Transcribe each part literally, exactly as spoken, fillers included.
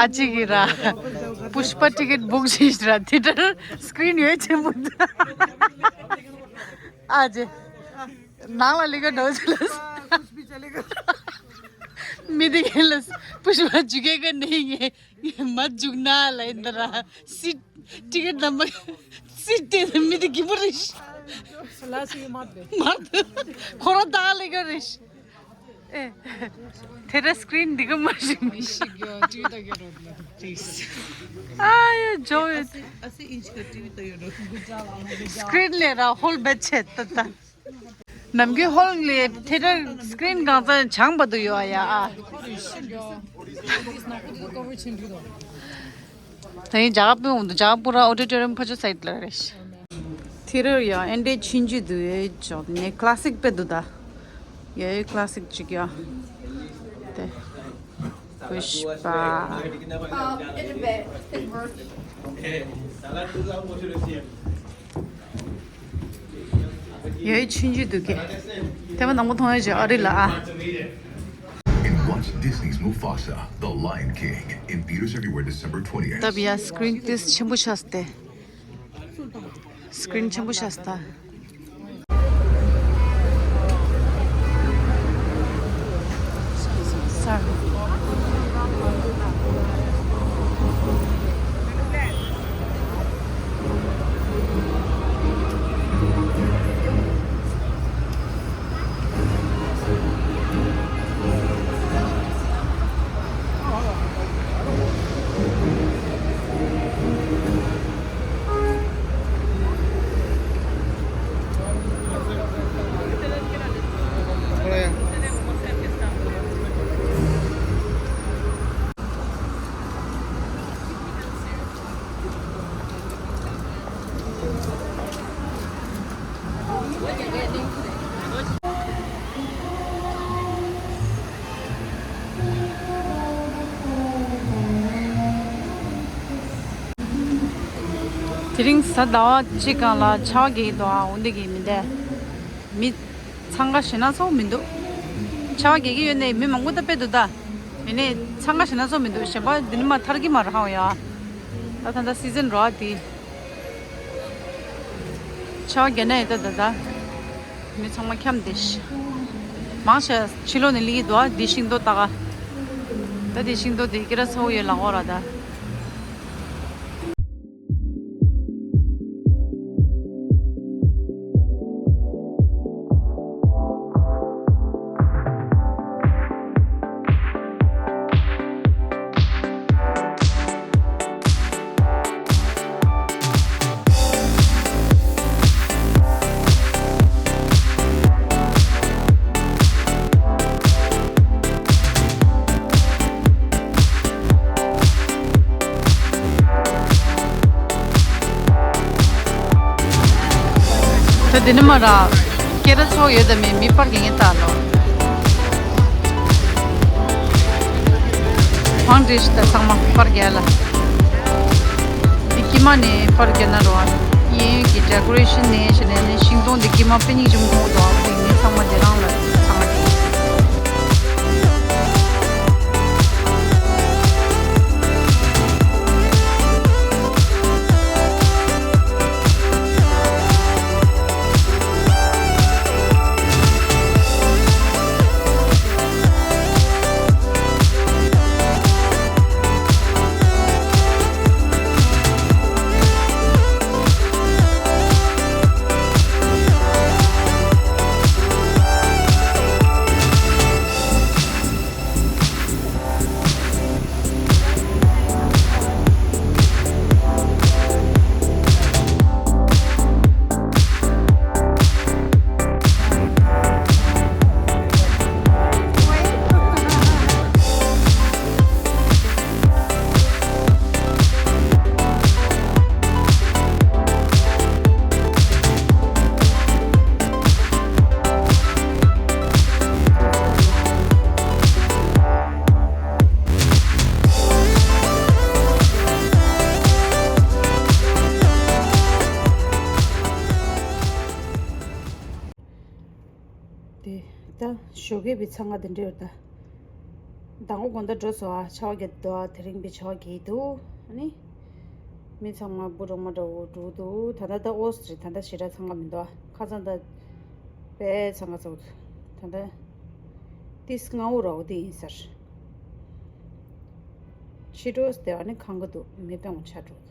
ཨ་ཅིག་གིས་ར། པུཤ་པ་ཊི་ཀེཊ་བུག་བྱས་ར། དེ་ལྟར་སི་ཀི་རིན་ཡོད་ཆེན་པོ་འདུག་ཨ་ཅེ། ནང་ལ་ལི་ཀ་འགྲོ་ཆེ་ལ། མི་དེ་ག་ལ་པུཤ་པ་འཇུ་གེ་ག་ནས་ངས་མ་འཇུག་ན་ལ་ཡིན་ད་ར། སི་ཊི་ཀེཊ་ནམ་བར་སི་ཊི་དེ་མི་དེ་གི་པུ་རེ་ཤི། ལ་སི་མ་དེ། མ་དེ། ཁོ་ར་ད་ལི་ཀ་རེ་ཤི། ཨེ། དེ་ར་སི་ཀི་རིན་འདི་ག་མ་ཤི་མི་ཤི། ཨ་ཡ་ཇོ་ཡ། སི་ཀི་རིན་ལས་ར་ཧོལ་བེད་ཆད་ད་ད། ནམ་རྒྱུན་ཧོལ་ལས་དེ་ར་སི་ཀི་རིན་གང་ཚང་བྱང་བ་དུ་ཡོད་ཨ་ཡ་ཨ། ད་ཡིན་རྒྱ་གར་པུས་འོང་དུ་རྒྱ་གར་པུ་ར་ཨོ་ཌི་ཊོ་རི་ཡམ་ཕ་ཆུ་སའིད་ལ་རེད། དེ་རུ་ཡང་ཨེ་འདྲའི་ཆུང་ཆུང་འདུག་ཡོད་ཅོག་ནས་ཀ་ལ་སིག་དཔེ་འདུག་ད། ཡོད་ཀ་ལ་སིག་ཅིག་ཡོད། དེ། པུཤ་པ། ཡོད་ཆུང་ཆུང་འདུག་གས། དེ་མ་ནང་པོ་མཐོང་ཡོད་ཅོག་ཨ་རི་ལ་ཨ། And watch Disney's Mufasa, The Lion King, in theaters everywhere December twentieth. ད་བི་ཡ་སི་ཀི་རིན་ཏིས་ཆེན་པོ་ཆགས་ཏེ། སི་ཀི་རིན་ཆེན་པོ་ཤ་སྟག་དེ་རིང་གཟའ་ཟླ་བ་གཅིག་སྒང་ལ་ཆར་པ་རྒྱག་གི་འདུག་ཨ། འོ་འདི་གི་མི་འདས། མི་འཚང་ཁ་ཞེ་ན་ཚོགས་མི་འདུག་ཆར་པ་རྒྱག་གི་ཡོད་ནའི་མི་མང་པོ་ད་དཔེ་འདུག་ད། ཡིན་ནའི་འཚང་ཁ་ཞེ་ན་ཚོགས་མི་འདུག་གཞན་པ་འདི་ནི་མ་ཐར་གི་མ་རེད་ཧ་ཡ། ད་ད་ལྟ་སི་ཛན་རོ་ཨ་དེ། ཆར་པ་རྒྱག་ན་ཡོད་ད་ད་ད། མི་ཚང་མ་འཁྱམས་བསྡད་ཤག་མང་ཆེ་ཕྱི་ལོགས་ནས་སླེབས་ཀྱི་འདུག་ཨ། འདི་ཤིང་ཏོག་ལྟ་ག་ད་འདི་ཤིང་ཏོག་འདི་སྐད་གྲགས་ཚ་པོ་ཡོད་ལབ་ཀྱི་ཡོད་རེད་ད། ད་འདི་ནི་མ་ར། སྐད་གྲགས་ཚ་པོ་ཡོད་དམ་མེད་མི་པར་རྒྱག་མཁན་ལྟ་ལོ། བང་སྒྲིག་ཤི་ད་ཚང་མ་པར་རྒྱག་ལ། འདི་དཀྱིལ་མ་ནས་པར་རྒྱག་ན་རོ། གཡས་གཡོན་གྱི་ཌེ་ཀོ་རེ་ཤན་ནས་བྱས་ནས་ནི་ཤིང་སྡོང་འདི་དཀྱིལ་མ་དཔེ་སྙིང་རྗེ་མོ་མཐོང་འདུག་དེ་ནི་ཚང་མ་དེ་རང་ལ་ཚང་མ་དེ། དེ་ད་ཞོགས་ཀས་པའི་ཚང་ང་དེ་འདྲ་ཡོད་ད། དང་པོ་དགོང་དག་འགྲོ་སོང་ཨ། ཆར་པ་རྒྱག་འདུག་ཨ། དེ་རིང་པའི་ཆར་པ་རྒྱག་འདུག་ཨ་ནི། མི་ཚང་མ་སྦུག་གྲོགས་མ་འདྲ་བོ་འགྲོ་འདུག་ད་ལྟ་ད་ཨོ་སི་རེད། ད་ལྟ་ཞེ་དྲག་འཚང་ཁ་མི་འདུག་ཨ། ཁ་སང་ད་དཔེ་འཚང་ཁ་ཚ་བོ་འདུག་ད་ལྟ་ཏིས་སྔ་བོ་ར་བོ་དེ་ཡིན་ས་རེད། ཕྱི་དྲོ་དེ་བ་ནི་ཁང་གི་འདུག་མི་དཔེ་མོ་ཆགས་འགྲོ་འདུག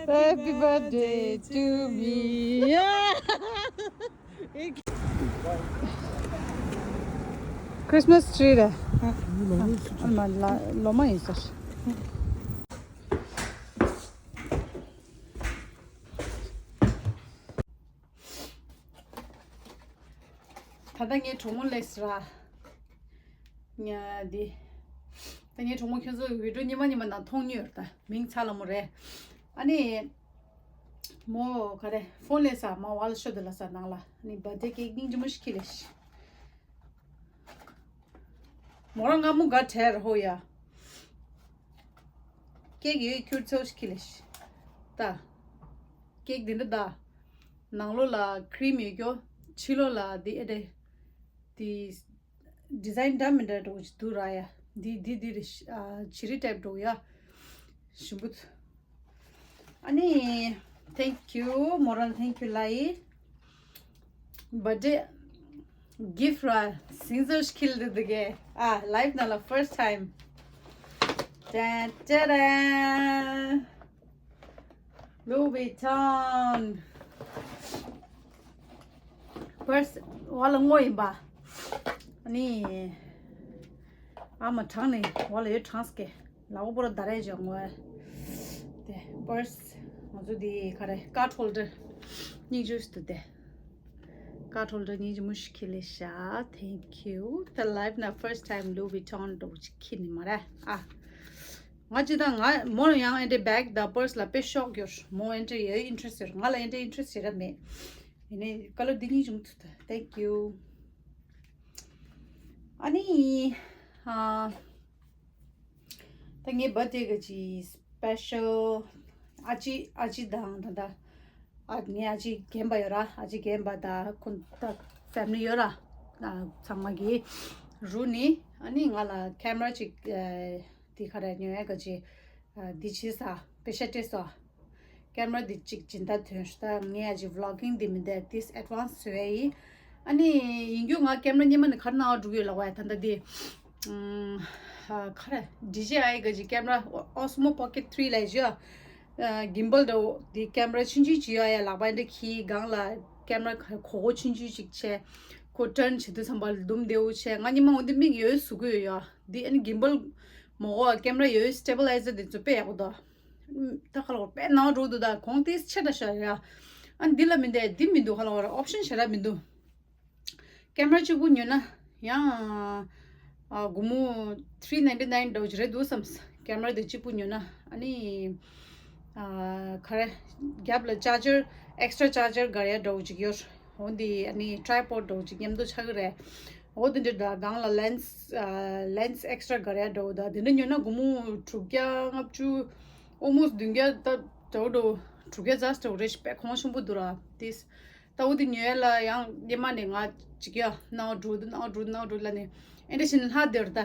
Happy birthday to me. Christmas tree རེད། ཨ་མ་ལ་ལོ་མ་ཡིན་ས། ད་ལྟ་ངའི་གྲོགས་མོ་སླེབས་སོང་ར། ཉ་འདི། ད་ངའི་གྲོགས་མོ་ཁྱོད་ཚོ་བི་ཌིའོ་ཉི་མ་ཉི་མ་ནང་མཐོང་མྱོང་ཡོད་རེད་ད། མིང་ཚ་ལ་མོ་རེད། ཨ་ནི། མོ་ག་རེ་ཕོན་སླེབས་སོང་མ་ཝལ་ཤོ་དེ་ལ་ས་ནང་ལ། ཨ་ནི་བར་ཐི་ཌེ་ཀེག་སྙིང་རྗེ་མོ་ཞིག་ཁྱེར་སླེབས་ཤག་མོ་རང་ང་མོ་དགའ་བྲལ་ར་ཧོ་ཡ། ཀེག་ཡོད་ཁྱུར་ཚོ་ཞིག་ཁྱེར་སླེབས་ཤག་ད། ཀེག་འདི་འདྲ་ད། ནང་ལོགས་ལ་ཁི་རིམ་ཡོད་ཀྱོ། ཕྱི་ལོགས་ལ་འདི་ཨེ་འདྲ། འདི། ཌི་ཛའིན་འདྲ་མི་འདྲ་འདྲ་བོ་ཞིག་འདུག་ར་ཡ། འདི་འདི་འདི་རེད་ཤག་ཨ་ཅི་རི་ཊའིབ་འདྲ་བོ་ཡ། ཞིམ་པོ་འདུག་ཨ་ནི། thank you མོ་རང་thank you ལ་ཡི། བར་ཐི་ཌེ་གིཕ་ཊི་ར་སིང་སར་ཞིག་ཁྱེར་སླེབས་འདུག་གས། ཨ་ལའིཕ་ནང་ལ་ཕར་སི་ཊི་ཊའིམ། ཏན་ཏན་ཏན། ལུའུ་བི་ཊོན། པར་སི་ཝ་ལ་སྔོ་ཡིན་པ། ཨ་ནི། ཨ་མ་གྲངས་ནི་ཝ་ལ་ཡོད་གྲངས་སྐད། ལ་འོ་པོ་ར་ད་རེ་ཇོ་ངོ་། དེ་པར་སི། ང་ཚོ་དེ་ག་རེ་ཀར་ཌི་ཧོལ་ཌར། སྙིང་རྗེ་ཞིག་འདུག་དེ། ཀར་ཌི་ཧོལ་ཌར་སྙིང་རྗེ་མོ་ཞིག་ཁྱེར་སླེབས་ཤག thank you ད་ལའིཕ་ནང་ཕར་སི་ཊི་ཊའིམ་ལུའུ་བི་ཊོན་འདྲ་བོ་ཅིག་ཁྱེར་ནི་མ་རེད་ཨ། ང་ཅི་ད་ང་མོ་ཡང་ཨེ་འདྲའི་བེག་དང་པར་སི་ལ་དཔེ་ཤོག་ཡོད། མོ་ཨེ་འདྲའི་ཡོད་ཨིན་ཊི་རེ་སི་ཡོད། ང་ལ་ཨེ་འདྲའི་ཨིན་ཊི་རེ་སི་ཞེ་དྲག་མེད། ཡིན་ནའི་ཀ་ལར་འདི་གཉིས་བྱུང་ཐུབ་ད། thank you ཨ་ནི། ཨ། ད་ངའི་བར་ཐི་ཌེ་གི་ཅི་སི་པེ་ཤལ། ཨ་ཅེ་ཨ་ཅེ་དང་ད་ད། ཨ་ངའི་ཨ་ཅེ་རྒན་པ་ཡོད་ར། ཨ་ཅེ་རྒན་པ་དང་ཁོང་ད་ཕེ་མི་ལི་ཡོད་ར། ཨ་ཚང་མ་གི་རུ་ནི་ཨ་ནི་ང་ལ་ཁེ་མ་ར་ཅིག་ཨ་དེ་ག་རེ་ཉོ་ཡ་ག་ཅི་ཨ་འདི་བྱས་ས་པེ་ཤ་སྤྲད་སོང་། ཀེམ་ར་འདི་གཅིག་སྦྱིན་བདག་ཐོན་ཤག་ད་ངས་ཨ་ཅེ་ཝི་ལོག་གིང་འདི་མི་འདུག་ཏིས་ཨེཌ་ཝན་སི་བཟོ་ཡ་ཡིན། ཨ་ནི་ཡིན་རྒྱུ་ང་ཀེམ་ར་སྔོན་མ་ནས་ག་རེ་ནང་འགྲོ་གི་ཡོད་ལབ་པ་ཡ། ད་ལྟ་འདི་ཨམ་ཨ་ག་རེ་ཌི་ཇེ་ཨའི་གི་ཅིག་ཀེམ་ར་ཨོ་སི་མོ་པོ་ཀེཊ་ཐི་རི་ལབ་ཡ་ཅིག་ཡོད། ཨ་གིམ་བལ་འདྲ་བོ་འདི་ཀེམ་ར་ཆུང་ཆུང་ཅིག་ཡོད་ཡ། ལག་པ་འདི་ཁྱེར་སྒང་ལ་ཀེམ་ར་ག་གོག་པོ་ཆུང་ཆུང་ཅིག་བྱས། ཁོ་ཊརན་བྱེད་དུས་ཙམ་པ་ལ་འདུམ་བདེ་བོ་བྱས། ང་སྔོན་མ་འོ་འདི་མིག་ཡོད་བཟོ་གི་ཡོད་ཡ། འདི་ཨ་ནི་གིམ་བལ་མོ་གོ་ཀེམ་ར་ཡོད་སི་ཊེ་བི་ལའི་ཛར་འདི་ཚོ་དཔེ་ཡག་པོ་འདུག་ད་ཁ་ལོ་དཔེ་ནང་འགྲོ་འདུག་ད་གོང་ཏིས་ཆེ་ད་ཤ་ཡ། ཨ་འདི་ལ་མི་འདེ་འདི་མི་འདུག་ཁ་ལོ་ཨོབ་ཤན་ཞེ་དྲག་མི་འདུག་ཀེམ་ར་གཅིག་པུ་ཉོས་ན་ཡང་ཨ་སྒོར་མོ་ཐི་རི་ནའིན་ཊི་ནའིན་འདྲ་བོ་ཅིག་རེད་འདུག་བསམ། ཀེམ་ར་དེ་གཅིག་པུ་ཉོས་ན་ཨ་ནི་ཨ་ག་རེ་རྒྱབ་ལ་ཅར་ཇར་ཨེག་སི་ཊྲ་ཅར་ཇར་ག་རེ་འདྲ་བོ་ཅིག་ཡོད། འོ་འདི་ཨ་ནི་ཊི་རའི་པོཌ་འདྲ་བོ་ཅིག་མཉམ་དུ་ཆགས་ཀྱི་རེད། འོ་དེ་འདྲ་དང་སྒང་ལ་ལེན་སི་ཨ་ལེན་སི་ཨེག་སི་ཊྲ་ག་རེ་འདྲ་བོ་དང་དེ་འདྲ་ཉོས་ན་སྒོར་མོ་དྲུག་བརྒྱ་ལྔ་བཅུ་ཨོལ་མོ་སི་བདུན་བརྒྱ་ད་འདྲ་བོ་འདྲ་བོ་དྲུག་བརྒྱ་ཙམ་འདྲ་བོ་རེད། དཔེ་གོང་ཆེན་པོ་འདུག་ར་ཏིས། ད་འོ་དེ་ཉོས་ལ་ཡང་སྔོན་མ་ནས་ང་ཅིག་ཡ་ནའོ་འགྲོ་འདུག་ནའོ་འགྲོ་འདུག་ནའོ་འགྲོ་ལ་ནས་ཨེ་འདྲ་བྱས་ནས་ལྷག་བསྡད་རེད་ད།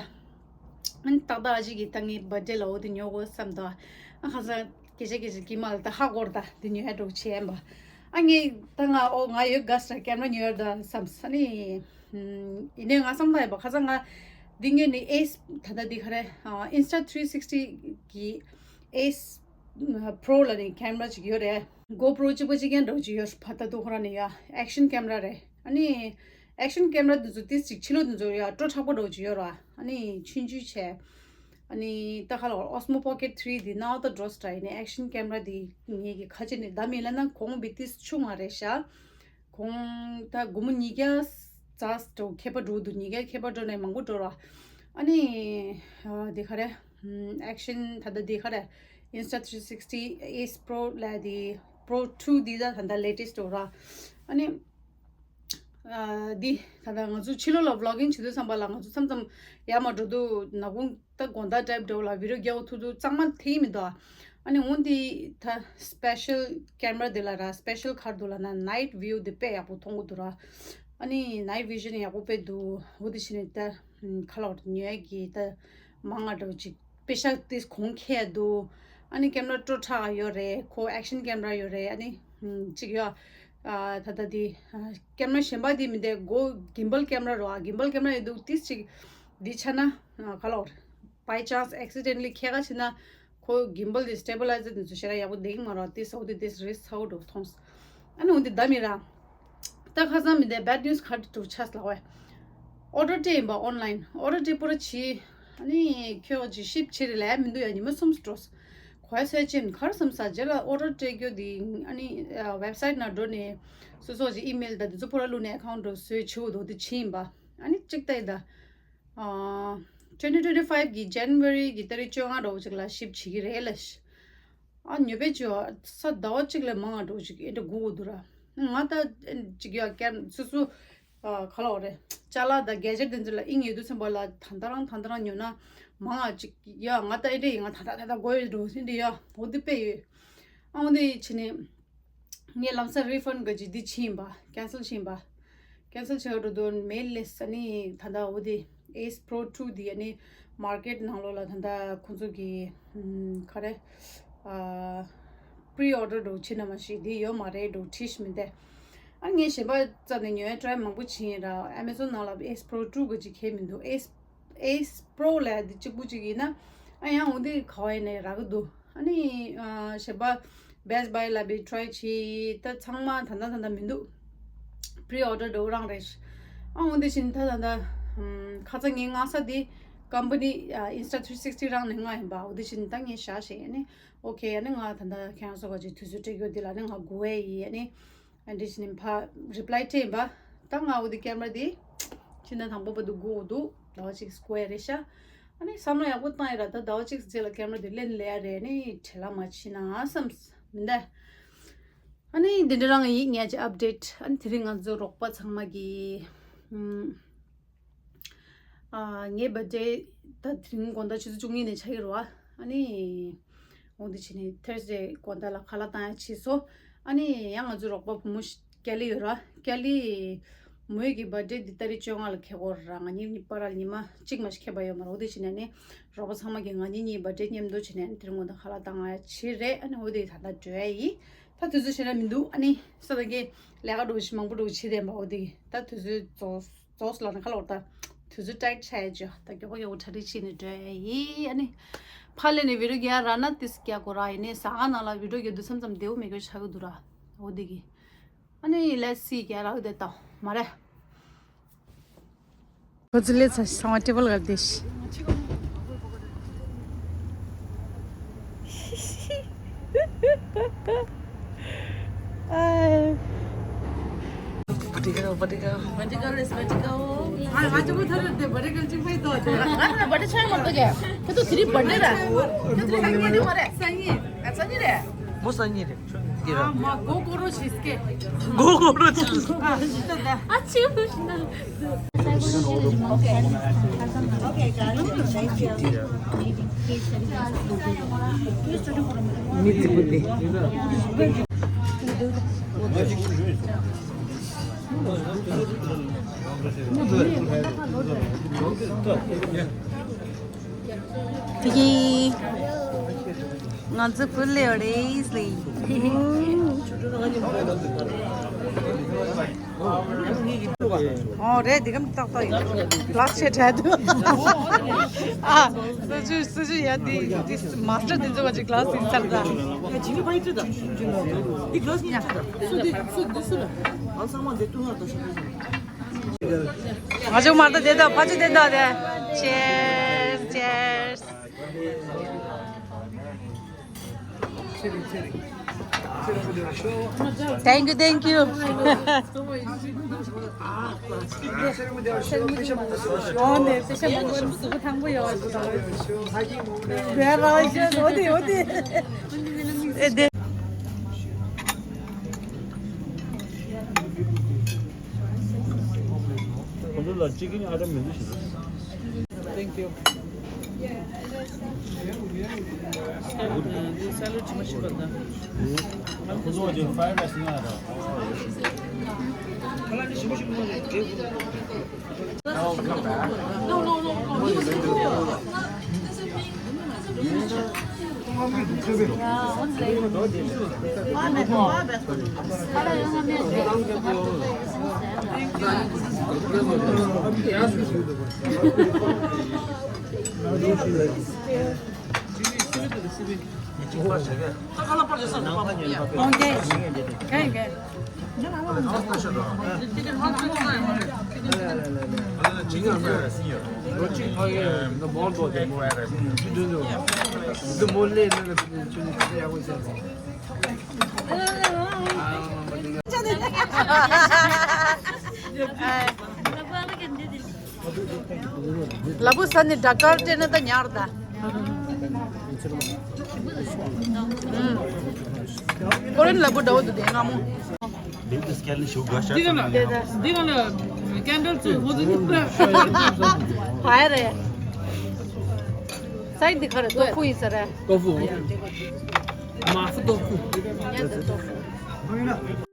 ཨ་ནི་ཏག་ཏག་ཨ་ཅེ་གིས་ད་ངའི་བར་ཐི་ཌེ་ལ་འོ་དེ་ཉོ་དགོས་བསམ་ད། ཨ་ཁ་སང་སྐད་ཆ་སྐད་ཆ་གི་མ་ལ་ད་ཧ་གོ་རེད་ད། དེ་ཉོ་ཡ་འགྲོ་བྱས་ཡིན་པ། ཨ་ངས་ད་ང་ཨོ་ང་ཡོད་དགའ་ས་ཀེམ་ར་ཉོ་ཡ་ད་བསམ་ས་ནི། ཡིན་ནའི་ང་བསམ་ད་ཡིན་པ་ཁ་སང་ང་འདི་ངས་ནི་ཨེས་ད་ལྟ་འདི་ག་རེ་ཨིན་སི་ཊ་ཐི་རི་སིག་སི་ཊི་གི་ཨེས་པོ་རོ་ལ་ནི་ཀེམ་ར་ཅིག་ཡོད་རེད། གོ་པྲོ་གཅིག་པ་གཅིག་རྐྱང་འདྲ་བོ་ཅིག་ཡོད་རེད། ཕ་ད་དུ་ཁོ་རང་ནས་ཡ་ཨེག་ཤན་ཀེམ་ར་རེད། ཨ་ནི་ཨེག་ཤན་ཀེམ་ར་འདི་ཚོ་ཏིས་ཅིག་ཕྱི་ལོགས་འདི་ཚོ་ཡ་སྤྲོ་མཁྲེགས་པོ་འདྲ་བོ་ཅིག་ཡོད་རེད། ཨ་ནི་ཆུང་ཆུང་བྱས། ཨ་ནི་ད་ཁ་ལ་ཨོ་སི་མོ་པོ་ཀེཊ་ཐི་རི་འདི་ནའོ་ད་འགྲོ་སི་ཊ་ཡིན་ནའི་ཨེག་ཤན་ཀེམ་ར་འདི་ངེད་ཀྱི་ཁ་ཆེ་ནས་ད་མི་ལ་ན་གོང་བི་ཏིས་ཆུང་བ་རེད་ཤག་གོང་ད་སྒོར་མོ་ཉིས་བརྒྱ་ཙམ་འགྲོ་ཁྱད་པར་འགྲོ་འདུག་ཉིས་བརྒྱ་ཁྱད་པར་འགྲོ་ནས་མང་པོ་འགྲོ་ར། ཨ་ནི་ཨ་འདི་ག་རེ་ཨེག་ཤན་ད་ལྟ་འདི་ག་རེ་ཨིན་སི་ཊ་ཐི་རི་སིག་སི་ཊི་ཨེས་པོ་རོ་ལ་འདི་ Pro two འདི་ད་ད་ལྟ་latest འདྲ་བོ་ར། ཨ་ནི། ཨ། འདི་ད་ལྟ་ང་ཚོ་ཕྱི་ལོགས་ལ་vlogging བྱེད་དུས་ཙམ་པ་ལ་ང་ཚོ་མཚམས་མཚམས་ཡར་མར་འགྲོ་དུས་ནག་ཁུང་ད་དགོང་དག་type འདྲ་བོ་ལ་video རྒྱག་ཐུབ་དུས་གཙང་མ་ཐེག་མི་འདུག་ཨ་ནི་འོ་འདི་ད་special camera འདི་ལ་ར་special ག་རེ་འདུག་ལབ་ན་night view འདི་དཔེ་ཡག་པོ་མཐོང་གི་འདུག་ར། ཨ་ནི་night vision ཡག་པོ་དཔེ་འདུག་འོ་འདི་བྱས་ནས་ད་ཁ་ལོག་ཉོ་ཡ་གི་ད་མང་ང་འདྲ་བོ་ཅིག་དཔེ་ཤག་ཏིས་གོང་ཁེ་འདུག་ཨ་ནི་camera སྤྲོ་ཁྲག་ཡོད་རེད། ཁོ་action camera ཡོད་རེད། ཨ་ནི་ཅིག་ཡོད། ཨ་ད་ལྟ་དེ་camera གཞན་པ་དེ་མི་འདུག gimbal camera རོ། ཨ་gimbal camera ཡོད་འདུག་ཏིས་ཅིག་འདི་ཆ་ན་ག་ལོར་by chance accidentally ཁྱེད་ཀ་ཕྱིན་ན་ཁོ་gimbal དེ་stabilizer དེ་ཚོ་ཞེ་དྲག་ཡག་པོ་འདེགས་མ་རོགས། ཏིས་ཨོ་དེ་ཏིས་risk ཚ་བོ་འགྲོ་མཐོང་། ཨ་ནི་འོ་དེ་ད་མི་ར། ད་ཁ་སང་མི་འདུག bad news ག་རེ་འདུག་ཆགས་ལ་བས། order སྤྲད་ཡིན་པ་online order སྤྲད་པོ་ར་བྱི། ཨ་ནི་ཁྱོད་ཅི་ship བྱེད་རེད་ལས་མི་འདུག་ཡ་ཉི་མ་གསུམ་འགྲོ། གོ་ཡ་སེ་ཅན་གར་བསམ་ས་རྗེས་ལ་order སྤྲད་རྒྱུ་དེ་ཨ་ནི་website ནང་འགྲོ་ནས་སོ་སོ་ཅི་email དང་དེ་ཚོ་པོ་ར་བླུགས་ནས་account འགྲོ་བཟོས་བྱེད་འོ་དོ་དེ་ཕྱིན་ཡིན་པ། ཨ་ནི་གཅིག་ལྟ་ཡི་ད། twenty twenty five གི་January གི་ཏ་རིག་བཅོ་ལྔ་འདྲ་བོ་ཅིག་ལ་ship བྱེད་ཀྱི་རེད་ལ། ཨ་ཉོ་པའི་ཅོ་ས་ཟླ་བ་གཅིག་ལས་མང་བ་འགྲོ་ཅིག་ཨེ་འདྲ་སྒུག་དགོས་འདུག་ར། ང་ད་ཅིག་ཡ་ཀེམ་སོ་སོ་ག་ལ་བ་རེད། ཅ་ལག་དང་གེ་ཇེཊ་དེ་ཚོ་ལ་དབྱིངས་ཡོད་དུས་ཙམ་པ་ལ་ད་ལྟ་རང་ད་ལྟ་རང་ཉོ་ན་མང་བ་ཅིག་ཡ་ང་ད་ཨེ་འདྲ་ཡིན། ང་ད་ད་ད་ད་དགོས་ཡོད་འགྲོ་ཨེ་འདྲ་ཡ་འོ་དེ་དཔེ་ཡོད། ཨ་འོ་དེ་བྱས་ནས། ངས་ལམ་སང་refund ག་ཅིག་འདི་ཕྱིན་ཡིན་པ་cancel ཕྱིན་ཡིན་པ། cancel བྱས་འགྲོ་དོན་མེད་ལས་ས་ནི་ད་ལྟ་འོ་དེ་Ace Pro two འདི་ཨ་ནི་market ནང་ལོགས་ལ་ད་ལྟ་ཁོང་ཚོ་གི་ཨམ་ག་རེ་ཨ་pre order འགྲོ་ཕྱིན་ན་མ་ཤེས་འདི་ཡོད་མ་རེད་འགྲོ་ཁྲིས་མི་འདས། ཨ་ངས་གཞན་པ་རྩ་ནས་ཉོ་ཡ་try མང་པོ་ཕྱིན་ཡིན་ར། Amazon ནང་ལ་Ace Pro two ག་ཅིག་ཁེལ་མི་འདུག Ace Ace Pro ལ་འདི་གཅིག་པུ་གཅིག་ཡིན་ན་ཨ་ཡང་འོ་འདི་ག་བ་ཡིན་ནའི་རག་གི་འདུག་ཨ་ནི་ཨ་གཞན་པ་Best Buy ལ་བི་try བྱས་ད་ཚང་མ་ད་ལྟ་ད་ལྟ་མི་འདུག pre order འགྲོ་རང་རེད། ཨ་འོ་འདི་བཞིན་ད་ད་ལྟ་ཨམ་ཁ་ཚ་ངའི་མངགས་ས་འདི་company ཨ་Insta three sixty རང་ནས་མངགས་ཡིན་པ། འོ་འདི་བཞིན་ད་ངས་བཞག་བཞག་ཡིན་ནི་okay ཨ་ནི་ང་ད་ལྟ་ཁྱེད་རང་ཚོ་ག་ཅིག་དུས་ཚོད་སྤྲད་རྒྱུ་འདི་ལ་ནི་ང་སྒུག་ཡས་ཡིན་ཨ་ནི། ཨ་འདི་བཞིན་ཕ་reply སྤྲད་ཡིན་པ། ད་ང་འོ་དེ་camera དེ་ཕྱི་ཟླ་དང་པོ་བར་དུ་སྒུག་འདུག་ཟླ་བ་གཅིག་square རེད་ཤག་ཨ་ནི་བསམ་བློ་ཡག་པོ་བཏང་ཡིན་ར། ད་ཟླ་བ་གཅིག་རྗེས་ལ་camera དེ་ལེན་ལེ་ཡ་རེད། ཨ་ནི་བྲེལ་བ་མ་ཕྱིན་ན་བསམ་མི་འདའ། ཨ་ནི་འདི་འདྲ་རང་ཡིག་ངས་ཀྱི་update ཨ་ནི་དེ་རིང་ང་ཚོ་རོགས་པ་ཚང་མ་གི་ཨ་ངའི་birthday ད་དེ་རིང་དགོང་དག་ཆུ་ཚོད་བཅུ་གཉིས་ནས་ཆགས་ཀྱི་རེད་བ། ཨ་ནི། འོང་དེ་བྱས་ནས་Thursday དགོང་དག་ལ་ཁ་ལག་བཏང་ཡ་བྱས་སོ། ཨ་ནི་ཡང་ང་ཚོའི་རོགས་པ་བུ་མོ་ཞིག་ཀེ་ལི་ཡོད་ར། ཀེ་ལི་མོ་ཡི་གི་birthday འདི་ཏ་རིག་བཅོ་ལྔ་ལ་འཁེལ་གོ་ར། ང་གཉིས་གཉིས་བར་ལ་ཉི་མ་གཅིག་མ་ཞིག་འཁེལ་བ་ཡོད་མ་རེད། འོ་དེ་བྱས་ནས་ནི་རོགས་པ་ཚང་མ་གིས་ང་གཉིས་གཉིས་birthday མཉམ་དུ་བྱས་ནས་དེ་རིང་དགོང་དག་ཁ་ལག་བཏང་ཡ་བྱས་རེད། ཨ་ནི་འོ་དེ་ད་ལྟ་འགྲོ་ཡ་ཡིན། ད་དུས་ཚོད་ཞེ་དྲག་མི་འདུག་ཨ་ནི་ས་དང་གི་ལས་ཀ་འགྲོ་ཞིག་མང་པོ་འགྲོ་བྱེད་དེ་མ་འོ་དེ་ད་དུས་ཚོད་རྫོགས། རྫོགས་ལ་ནི་ཁ་ལོར་ད་དུས་ཚོད་tight ཆགས་ཡ་ཅོ་ད་མགྱོགས་པོ་མགྱོགས་པོ་གྲ་སྒྲིག་བྱས་ནས་འགྲོ་ཡ་ཡིན། ཨ་ནི་ཕར་ལས་ནས་video རྒྱག་ར་ན་ཏིས་རྒྱག་དགོས་ར། ཡིན་ནའི་ཟ་ཁང་ནང་ལ་video རྒྱག་དུས་མཚམས་མཚམས་བདེ་བོ་མེད་སྐྱོ་ཆགས་ཀྱི་འདུག་ར། འོ་འདི་གི་ཨ་ནི་let's see རྒྱག་རག་བསྡད་དང་མ་རེད། ཁོ་ཚོ་ལས་ཚ་ཞིག་ཚང་མ་table ག་བསྡད་ཤི། Vertical, vertical. Vertical is vertical. ང་ང་ཅི་མོ་ཐར་ཏེ་vertical ཅིག་ཕེ་ཏོ། ང་ང་vertical ཆགས་མ་ཏོ་གེ། ཁ་ཏོ་ཚི་རི་vertical ར། ཁ་ཏོ་ཚི་རི་vertical མ་རེད། སང་ཉིན། ང་སང་ཉིན་རེད། མོ་སང་ཉིན་རེད། ཨ་མ་གོ་གོ་རོ་ཤིས་ཀེ། གོ་གོ་རོ་ཤིས། ཨ་ཤི་ཏ་ཏ། ཨ་ཆི་བུ་ཤི་ན། མི་ཙི་པུ་ཏི། དེ་གི་ང་ཚོ་བུ་ལེ་རེས་ལེ། ཨོ་རེད། འདི་གམ་ཏག་ཏག་ཡིན། glass ཆེ་དྲག་འདུག་ཨ་སུ་ཇུ་སུ་ཇུ་ཡ་འདི་འདི་master འདི་ཚོ་ག་ཅིག་glass ཡིན་ས་རེད་ད། ཡ་ཇི་ནི་བའི་ཏི་ད། འདི་glass ཉིད་ད། སུ་འདི་སུ་འདི་སུ་ལ། ཨ་ཚང་མ་འདི་ཏུ་ང་ད་ཤ་ད། ང་ཚོ་མར་ད་བསྡད་དང་ཕ་ཆུ་བསྡད་དང་དེ། Cheers, cheers. Thank you, thank you. ཨོ་ནེ་པེ་ཤ་མང་པོ་གཟུགས་པོ་ཐང་པོ་ཡོད་པ་ཞིག་དང་། ཨེ་དེ། ལ་ཅི་ཀིན་ཨ་ཏ་མི་འདུག་ཞེས། Thank you. Salad, uh, the salad ཅི་མ་ཞིག་པ་དང་། ཁོ་ཚོ་ཅིག་fried rice ང་ར། No, no, no, no. He was confused. ལ་བུ་ས་ནི་ཌ་ཀར་སྤྲད་ན་ད་ཉར་ད། ཀོ་རེན་ལ་བུ་འདྲ་བོ་འདུག་དེ་སྔ་མོ། འདི་ག་ལ་འདི་ག་ལ་ཀན་ཌལ་ཚོ་ཧོ་ཙི་ནི་པྲ། ཧའི་རེད། སའི་འདི་ག་རེད། ཏོ་ཕུ་ཡིན་ས་རེད། ཏོ་ཕུ། མ་ཧྥུ་ཏོ་ཕུ། ཡ་ཏོ་ཕུ།